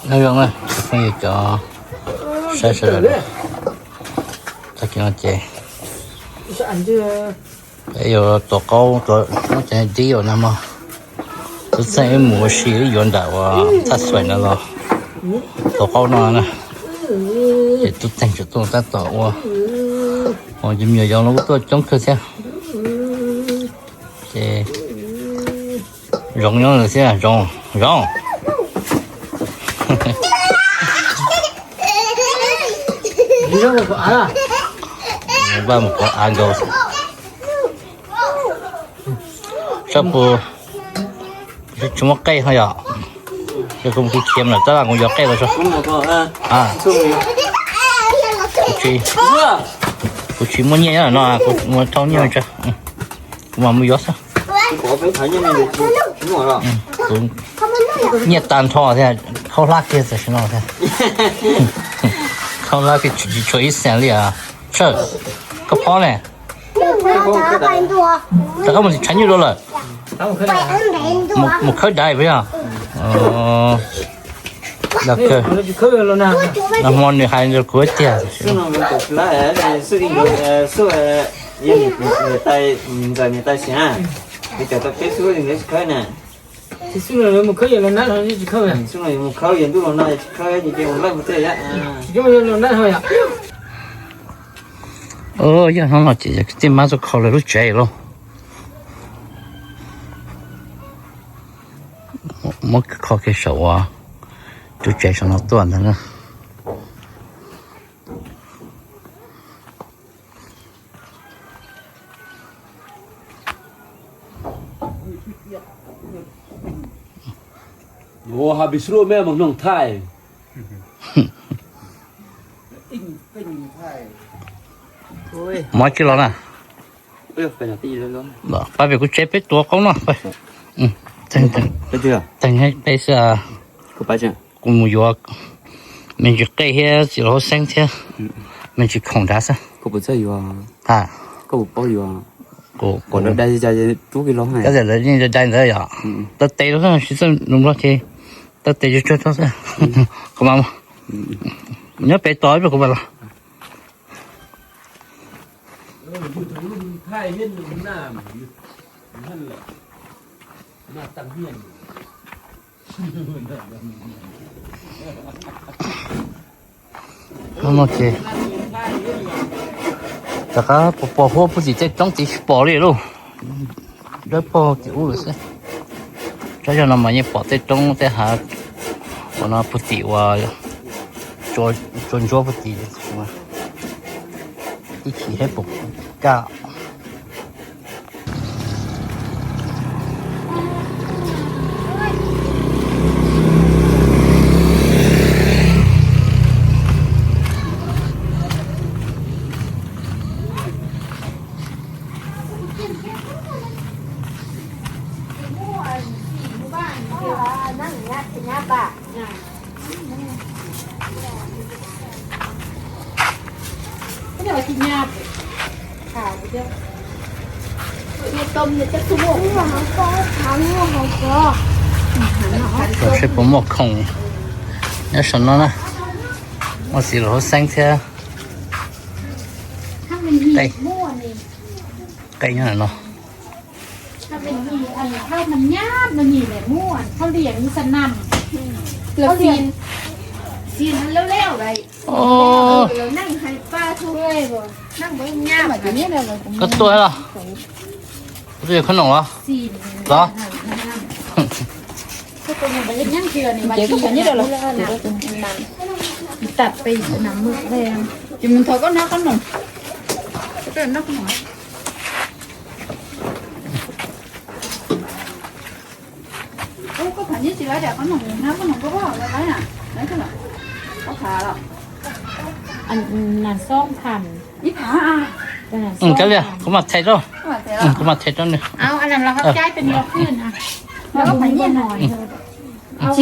Nyob zoo na cov phooj ywg cov saib sawv daws, tag kis no ces yuav tuav qaub, tuav cov dib uas nag hmo Tub Txeeg wb mus ua si wb yuav nram uas thaj xuaim ntawd los tuav qaub no na. Ces Tub Txeeg tseem tuaj tab tom ua, ua ces me nyuam yaus los kuj tuaj coob kawg thiab. Ces Zoov nyob thiab, Zoov, Zoov. Vaj mus kov av nkaus. Sab pus, tsis muaj qej ho yom? Ces kuv mus khiav khiav lawm tab lam kuv yuav qej los tso. Kuv tsis muaj nyiaj nyob no, kuv mus thauj nyiaj tso. Kuv mam mus yuav xwb. Kuv nyiaj tag nrho thiab, khaub hlab kiag tam sim no thiab. Khaub hlab kiag tsis tshuav ib xees li os. Sawm, koj phob ne? Rov qab mus tshav nyuj dua lawm. Mus khawb daiv puas yog? Nag hmo nws hais rau kuv tiag. Yog hnub no ces kwv tij mab tuaj kho lawv lub tsev lauj. Muab kho kiag saum uas tus tsev saum no tuaj ntag na. Ua hais pem xub lub mej mus noog thaij. Mov tsis los na. Pab pem kuv tsev peb tuav qaub no. Teeg peb xwb. Kuv mus yuav me ntsis qej thiab txiv laus hauv xeeb thiab me ntsis khoom nrad xwb. Koj puas txawj yuav? Koj puas paub yuav? Kuv, kuv, koj tias lawv yeej dai ntawd yom? Taw tes rau xwb, tsis txawj nplog ces taw tes tsuag tsuag rau xwb. Kuv mam mus, nyob pem tos ib pliag kuv mam los. Hnub no ces rov qab pos pos huab puag tim tej roob tid tsis pom li lauj. Dawb paug tim ub lawm xwb. Tsob zog no mas yeej pom tej roob tej hav uas no puag tim uas tsua ntsuab puag tim ib chim hab pum kaj. Seb puas muaj khoom nyob saum no na. Muaj txiv laus hauv xeeb thiab. Qej nyob no. Koj tuaj los? Koj tuaj yog khob noom los? Los. Cov li kuv mam them rau, kuv mam them rau nws.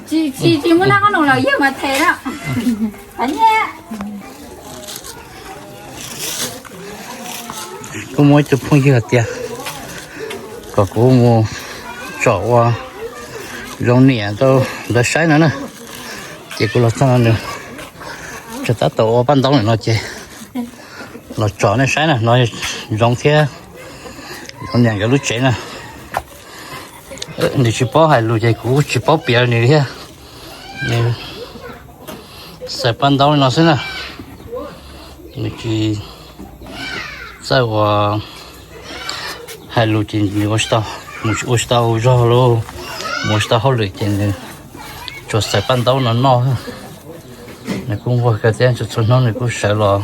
Tsis muaj nab khob noom los yog mas them na. Kuv muaj ib tug phooj ywg hais tias kom kuv mus tsom ua Zoo niam rau ntawd saib no na. Ces kuv los txog no nws tseem tab tom ua paj ntaub no ces los tsom nej saib na, no zoov thiab, zoo niam nkawd lub tsev na. Nws tsis paub hais lus ces kuv tsis paub piav nws thiab. Nws xaws paj ntaub li no xwb na. Nws tsis txawj ua hais lus ces nws ua tsis tau, mus ua tsis tau zog lauj, mus ua tsis tau hauj lwm ces nws tsuas xaws paj ntaub no noj. Nws kuj nquag kawg thiab, txhua txhua hnub nws kuj sawv los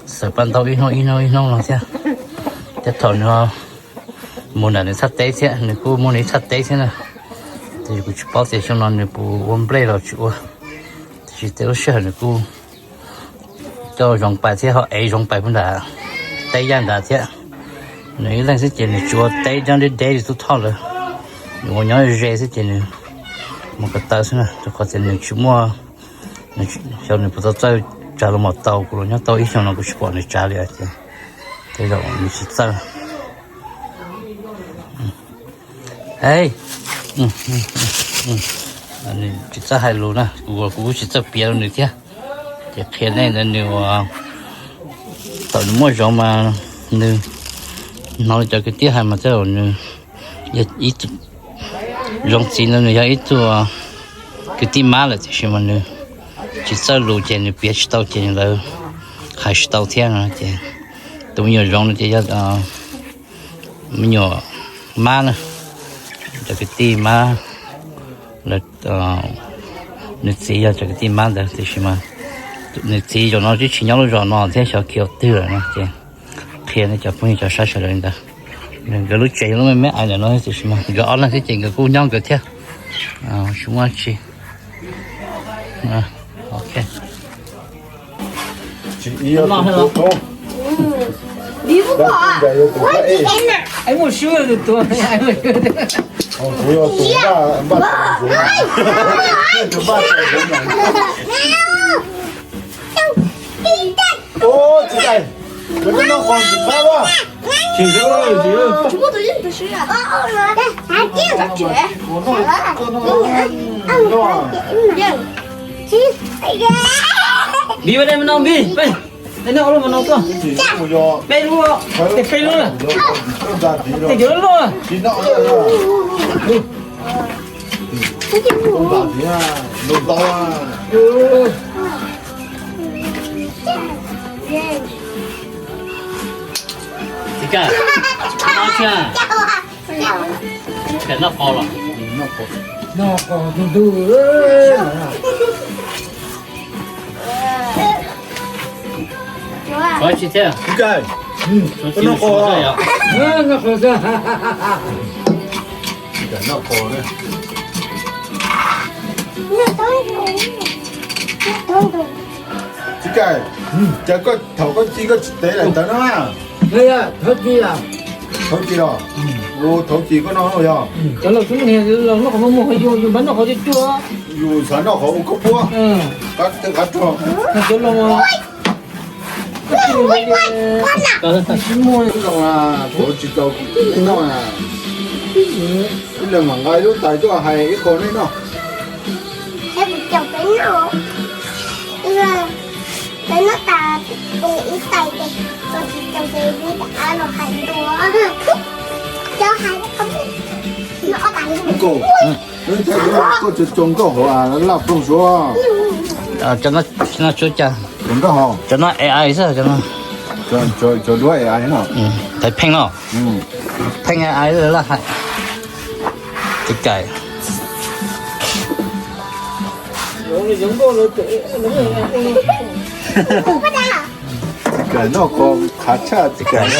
xaws paj ntaub ib hnub ib hnub ib hnub no thiab. Thiab thaum nws mus ntawm nws thaj teb thiab, nws kuj muaj nws ib thaj teb thiab na. Tiam sis kuv tsis paub tias xyoo no nws puas ua nplej los tsis ua, tiam sis tej lub sij hawm nws kuj coj zoov pais thiab ho ev zoov pais puag nram teb yaj nrad thiab. Nws ib leeg xwb ces nws tsis ua teb nyob deb deb li tub thoj lawm, nws ua nyob ze xwb ces nws mus ko taw xwb na, rau qhov tias nws tsis muaj, xyov nws puas tau txawj tsav los mus tau, kuv los nyob tau ib xyoos no kuv tsis pom nws tsav li ces tej zaum nws tsis txawj. Hej, nws tsis txawj hais lus na, kuv kuv tsis txawj piav rau nws thiab. Ces qhia nej ntawd, nws ua, thaum nws muaj zoov mas nws hnov li cov kwv tij hais mas tej zaum nws yog ib, zoov txiv ntawd nws yog ib tug kwv tij mab lawm tiam sis mas nws tsis txawj lus ces nws piav tsis tau ces lawv hais tsis tau thiab no ces tus me nyuam zoov no ces yog me nyuam mab na, cov kwv tij mab, lawv, nws txiv yog cov kwv tij mab ntawd tiam sis mas nws txiv zaum no twb tsis nyob lub zos no thiab, xyov khiav twg lawm no ces qhia nej cov phooj ywg cov saib sawv daws li ntawd. Nkawd lub tsev yog lub me me ais ntawm no tiam sis mas nkawd ob leeg thiab ces nkawd kuj nyob nkawd thiab. Tsis muaj tsi. Npis, peb no, npis, peb, peb lub, peb lub, peb cov lub loj. Txiv Kaim, noj tsi? Txiv Kaim noj qos los? Noj qos tus ntug. Qos tsi thiab? Txiv Kaim, noj qos. Noj qos xwb. Txiv Kaim noj qos na. Txiv Kaim, cas koj thaum koj ci koj tsis tev lawm tawv no na? Thauv ci los? Thauv ci koj noj yog? Cov laus xwb los noj qhov muag muag, yus yus npaj noj qhov cuag cuag. Yus xav noj qhov ua koj puab. Qab twg qab rog. Cov laus tsis muaj. Tsis tau noj na. Ib leeg mam nqa ib lub tais tuaj hais ib qho nej noj. Koj, koj tso nkauj hauv laj ploog suav. Cov no tsuav cas? Cov no A I xwb, cov no. Cov duab A I no. Thaiv pheej no. Pheej A I laj hais. Txiv Kaim. Txiv Kaim noj qos qhav tshaj Txiv Kaim.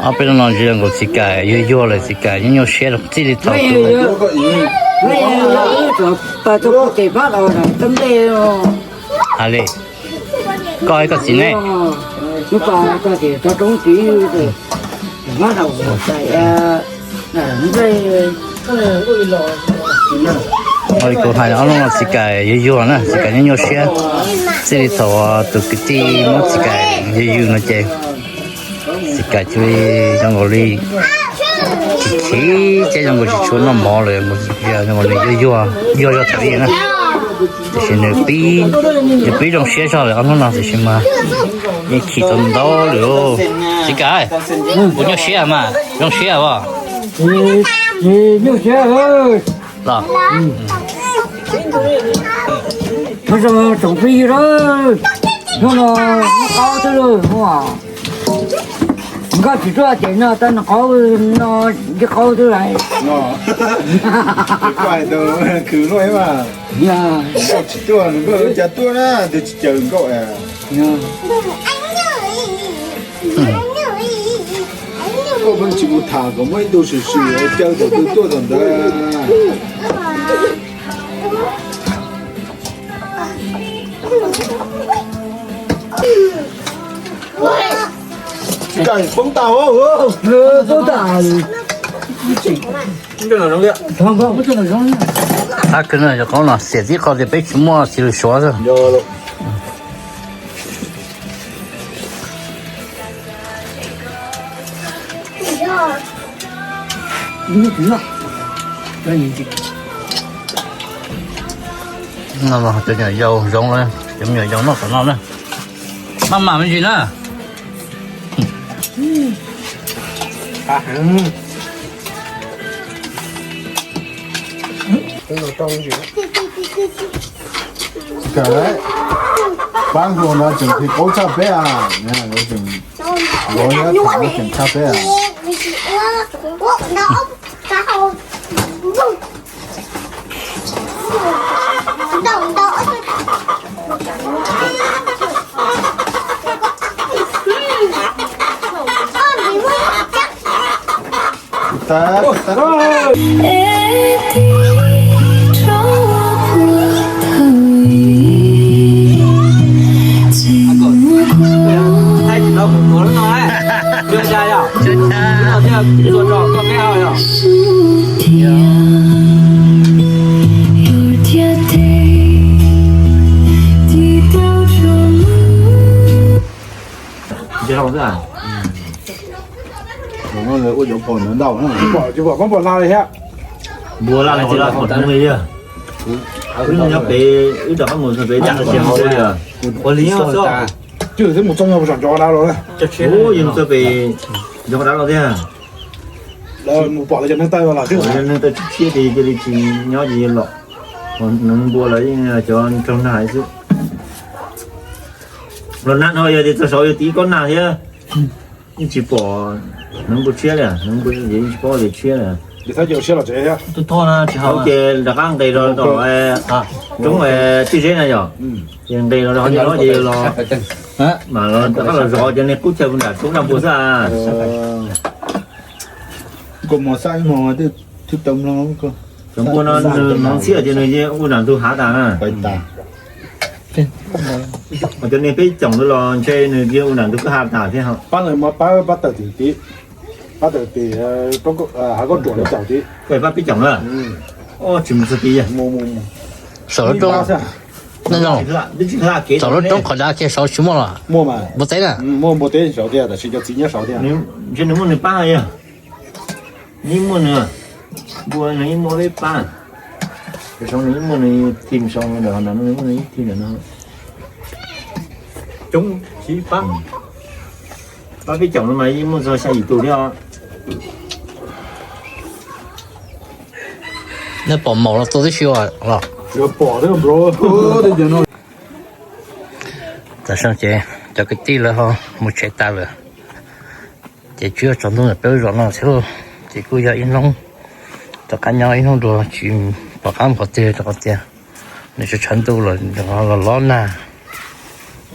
Ob peb hnub no ntsia nkaus Txiv Kaim yuag yuag lawm, Txiv Kaim nyuaj nyuaj siab txij li thaum tus. Hais li, koj ib koj txiv ne? Kuv hais ob hnub no Txiv Kaim yuag yuag na, Txiv Kaim nyuaj nyuaj siab txij li thaum tus kwv tij muab Txiv Kaim yws yws no ces Txiv Kaim cia li zoo nkaus li Tsis chim, ces zoo nkaus tsis tshua noj mov lawm, zoo nkaus nws yuag yuag yuag yuag tas li na. Tiam sis nws pib, nws pib zoo siab zog lawm ob hnub no tiam sis mas yeej chim tau ntau lawm. Txiv Kam, puas nyuaj siab mas zoo siab os? Nyuaj siab los. Tsoom phooj ywg, hnub no noj qaub xwb lauj. Nkoj tsis tuaj ces no tau noj qaub, no ncej qaub xwb lauj. Nkoj tsis tuaj, nkoj cas tuaj na, twb tsis caw nkoj. Koj pheej tsis mus tham kom muaj ib ntu swm swm caw thaum twg tuaj thaum ntawd. Tsis kaj poob tas, poob tas. Qab kawg no, yog qoob no xiam tib qho tias peb tsis muaj txiv lws suav xwb. No cov nyuam yaus zoo, cov me nyuam yaus noj tom no na. Maj mam me ntsis na. Pab hluas no tseem qhia paub tshaj peb a, tseem tshaj peb a. Ua cov pom ntau, pom pom la li thiab. Npua laj li qhov no yog. Wb nyob pem, wb rov qab mus pem yam li. Ua li xwb, twb mus txog nyob pem zos nrov dab los. Ua yog mus txog pem zos dab los tiag. Mus pom lawv cov neeg taw los, neeg taw tshiab tshiab ces cia li tsis nyob ces los. Neeg npua los yeej cov nraug nag xwb. Los nag no yog tias txog saud yog tib kob nag thiab. Yeej tsis pom neeg npua tshiab li, neeg npua yeej tsis paub tias tshiab li. Ces rov qab nqis rau tom roob Tij Zeb na yom. Ces nqis rau qhov no ces los mam los rov qab los zov cov niag qub chaw nram roob nram npua xwb. Cov npua no nws hmoov txhiab ces nws yeej ua nram ntug hav tas na. Cov niag peb coom ntawd los ntshe nws yeej ua nram ntug kwj ha tas thiab. Pab lawv muab pab, pab tawm tim, pab tawm tim hav kauj ruam li caum tim. Pab peb coom na. Tsis mus txog tid. Saum lub roob, saum lub roob qhov dav kiag saud tsis muaj los? Muaj mas. Npua teb na? Muaj npua teb saud thiab, tab sis cov txiv nyob saud thiab. Ntshe nws muaj nws pab yog. Nws yeej muaj nws, npua nws yeej muaj peb pab. Saud nws yeej muaj nws team, saud ntawm no nws muaj nws team ntawm no. Coob tsis pab. Pab peb coom no mas yeej muaj txog xya yim tus thiab os. Nej pom maum los tua tib si los? Tam sim no ces cov kwv tij lawv ho mus tsev tas lawm, ces tsuas yog tsaus ntuj ntawm peb lub zos no xwb lauj. Ces kuj yog ib hnub, rov qab nyob ib hnub dua tsis pom qab mus qhov twg rau qhov tias nws tshav tshav ntuj los, los lob nag,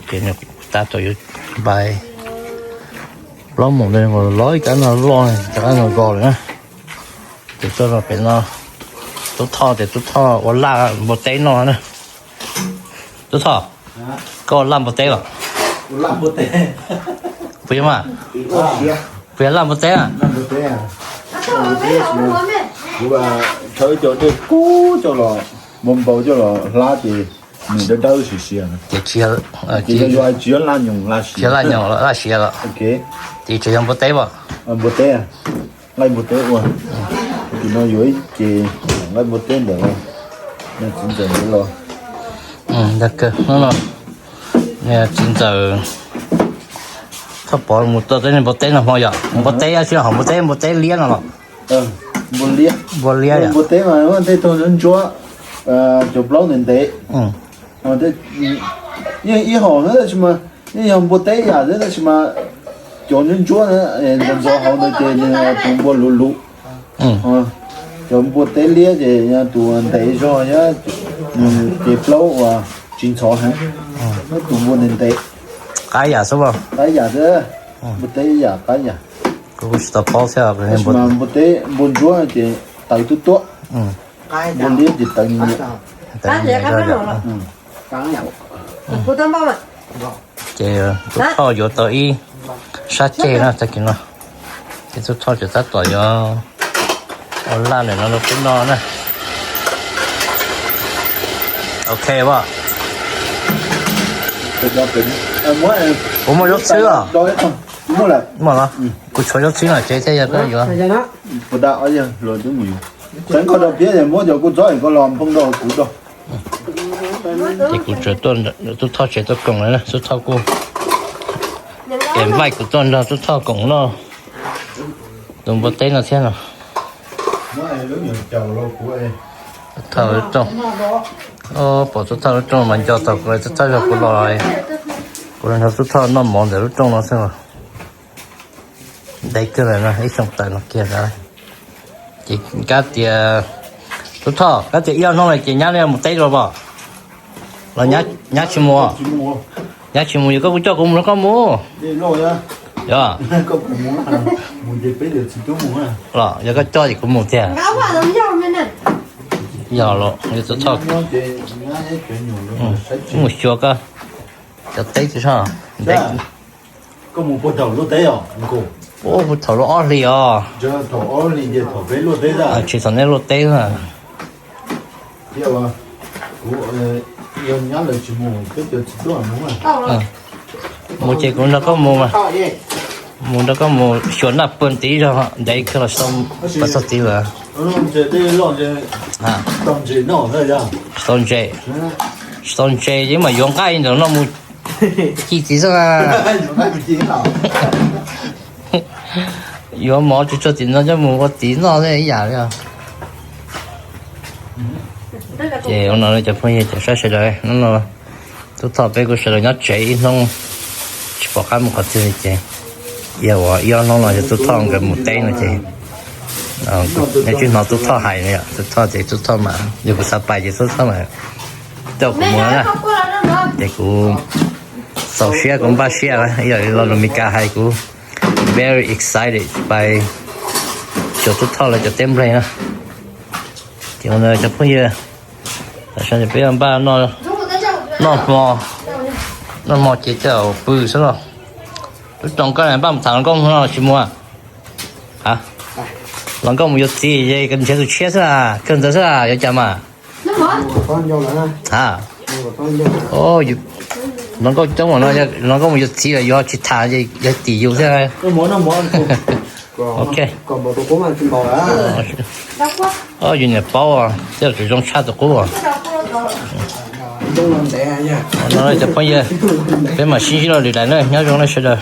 ces nws kuj tab tom yuav npais plaub moos ntawd los lob ib kab no loj, rov qab nkaus lawm na. Ces tuaj rau pem no, Tub Thoj tias Tub Thoj ua laj npua teb noj na. Tub Thoj, koj ua laj npua teb los? Puas yog mas? Puas yog laj npua teb na? Kuv tshawb cov dej kub coj los, npau npau coj los hlab ces nws dawb dawb siav siav. Ces tsis yog, tsis yog laj nyoos laj siav, laj nyoos laj siav los? Ces tseem yog npua teb as? Npua teb. Nqaij npua teb ua, tim no yuav ib ce nqaij npua teb ntawm no, txiv ntxawm ntawd los. Dag kawg no, txiv ntxawm Thoj Pov mus tua tej npua teb no hmo yom, npua teb tsis yog hom npua teb, npua teb liab no los. Npua liab, npua liab yom. Npua teb mas tej tug ntsuab ntsuab, cov plaub ntev ntev. Yeej ib hom xwb tab sis mas yeej yog npua teb yam xwb tab sis mas cov ntsuab ntsuab ntxov ntxov hauv ntawd ces nws tus npua luv luv. Cov npua teb liab ces yog tus ntev zog thiab, nws ces plaub uas tsis ntxhov heev, tus npua ntev ntev. Qab yam xwb, qab yam xwb, npua teb yam qab yam. Kuv tsis tau paub thiab. Tab sis mas npua teb npua ntsuab ces tawv tuab tuab, npua liab ces tawv nyuam. Ces Tub Thoj yuav tau ib sab ceg na tag kis no, ces Tub Thoj tseem tab tom yuav ua laj ntawm no rau peb noj na. Ok as. Kuv muaj zaub txhwb os. Muaj los? Kuv tshuav zaub txhwb no tsev thiab yog koj yuav. Txeev koj rau piab muab cov kua txob ko los nphoo rau kuv do. Ces kuv tseem tuaj Tub Thoj tsev tuaj koom lawm, Tub Thoj kuj invite kuv tuaj nrog Tub Thoj koom noj tus npua teb no thiab no. Tub Thoj lub rooj, pom Tub Thoj lub rooj mas nco tau kuv, Tub Thoj yog kuv los, kuv los nrog Tub Thoj noj mov ntawm lub rooj no xwb. Ntev kawg lawm no, ib xyoo tawm no kiag ntawd. Ces kab tias, Tub Thoj, kab tias ib ob hnub no ces nyab li mus teb los pom? Los nyab tsis mus? Nyab tsis mus, yog koj kuv coj kuv mus los koj mus. Yog. Los yog koj coj ces kuv mus tiag. Yog los yog Tub Thoj, mus xyuas koj cov teb tsis soj ntev. Ua kuv thaum lub ob hlis os. Tsis thaum nej luaj teb na. Mus ces kuv nrog koj mus mas, mus nrog koj mus xyuas Naj Pawg tiv zog ntev kawg los tsis tau mus txog tid lawm. Tsis tau ntses, tsis tau ntses ces mam yuav nqaij ntawm no mus ci tiv xwb. Yuav mov tsis tshua tim no coj mus ua tiv noj ib yam li. Ces ua no cov phooj ywg cov saib sawv daws, hnub no Tub Thoj peb kuj sawv daws nyob tsev ib hnub tsis pom qab mus qhov twg li ces, ib ob hnub no yog Tub Thoj nkawd mus teb no ces, nej twb hnov Tub Thoj hais no yom, Tub Thoj ces Tub Thoj mas yog kuv xav pais ces Tub Thoj mas coj kuv mus na. Ces kuv txaus siab, kuv npaj siab, ib yam li lo lus Meskas hais, kuv very excited pais xyuas Tub Thoj lawv cov teb nplej na. Ces ua no cov phooj ywg, tam sim no peb npaj noj hmo, noj hmo ces coj pw xwb los. Tub Rooj, koj npaj mus tham hluas nkauj no los tsis mus? Hluas nkauj mus yuav txiv, nrhiav tus tshiab xwb, kawg ntawd xwb, yuav cas mas. Hluas nkauj coob no, hluas nkauj mus yuav txiv lawm yuav tsis tham, yog tim yus thiab. Ok. Yus niam paub, tej zaum tseem zoo tshaj tus qub. No cov phooj ywg, peb mam sib ntsib rau lwm daim na, nyob zoo nej sawv daws.